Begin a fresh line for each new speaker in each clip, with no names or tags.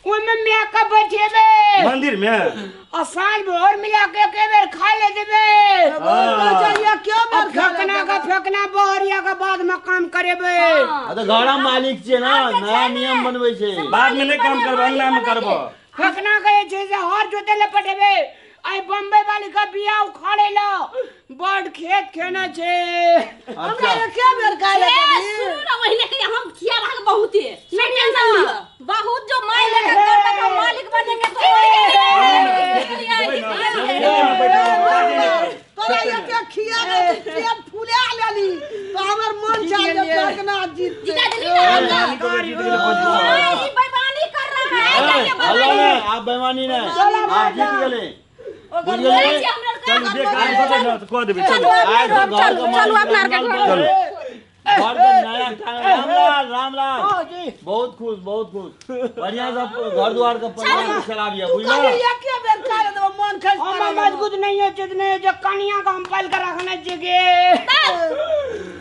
ओहिमे माय के बैठेबै।
मंदिर में।
आ साँझ भोर मिला के एके बेर खाय ले देबै।
जाइए क्यों
आ
बेर खा
फेकना के फेकना बहरिया के बाद में काम करेबै।
आ तऽ घरक मालिक छियै ना, नया नियम बनबै छै।
बाद में नहीं काम करबो, अंगना में करबो।
फेकना के जे छै से हर जोते ले पठेबै। आइ बम्बई वाली के बियाह उखाड़े ला बड़ खेत खेने छै।
हमरा एके बेर खाय ले
ए,
देबही।
सुनू ना, ओहिने के हम खिया रहा बहुत है, नहीं टेंशन लियो। बहुत जो माय लेकर करता था मालिक बनेंगे तो।
तोरा एके खिया दे तू पेट फुला लेली तो हमर मन चाहे जे फेकना जीत।
जिता देली ना हमरा। माय, ई बेईमानी कर रहा है। जाके
हल्ला
बेईमानी।
नहि, आब बेईमानी नहि, आब जीत गेलै, बुझि गेलै।
चलू, जे काम करबै ने तऽ कऽ देबै, चलू।
आइ तऽ घर के
चलू,
मालिक
अपना आरके
रामलाल
घर।
बनतै। घर के नया रामलाल, रामलाल
हाँ जी।
बहुत खुश, बहुत खुश। बढ़िया से घर द्वार के परिवार के चलाबिया,
तू
बुझला?
कहली एके बेर खा ले देबो, मन खस
हम
पड़ल।
मजबूत नहीं है, चीज नहीं है जो कनिया का हम पाल के रखने चाहिए।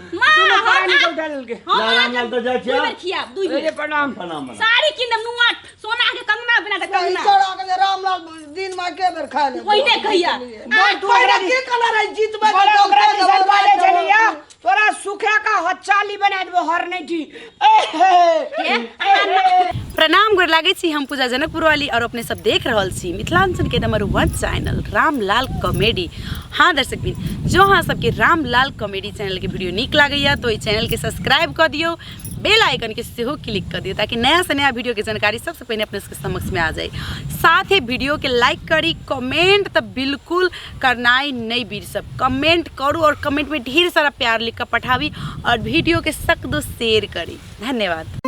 माँ,
दोनों
हम
प्राणी को उठा लेलके।
हम
ला, रामलाल तऽ जाइ
दू
छियै।
बेर खियाब, दू
अरे
बेर।
प्रणाम।
प्रणाम, प्रणाम।
साड़ी किनब, नुआ सोना के कंगना बना दे, कंगना।
चढ़ा के रामलाल दिन में के बेर खा ले।
ओहिने कहिया।
पहिले की कलर है जीतबै?
बड़ा
तऽ
ओकरा
चलते
दिसन
देबो,
बाजे
राति
छलिया
देबो।
तोरा सुखे का हच्चाली बना देबो हर नहीं थी। ए हे।
प्रणाम, गोर लागै छी। हम पूजा जनकपुर वाली और अपने सब देख रहल छी मिथिलांचल के नंबर 1 चैनल रामलाल कॉमेडी। हाँ दर्शक बिन, जो अहाँ सबके रामलाल कॉमेडी चैनल के वीडियो नीक लागैया तो एहि चैनल के सब्सक्राइब कऽ दियौ, बेल आइकन के सेहो क्लिक कर दियौ ताकि नया से नया वीडियो के जानकारी सबसे पहले अपने सबके समक्ष में आ जाए। साथ ही वीडियो के लाइक करी, कमेंट तो बिल्कुल करनाइ नहीं बिसरब, कमेंट करू और कमेंट में ढेर सारा प्यार लिख कर पठाबी और वीडियो के सक दो शेयर करी। धन्यवाद।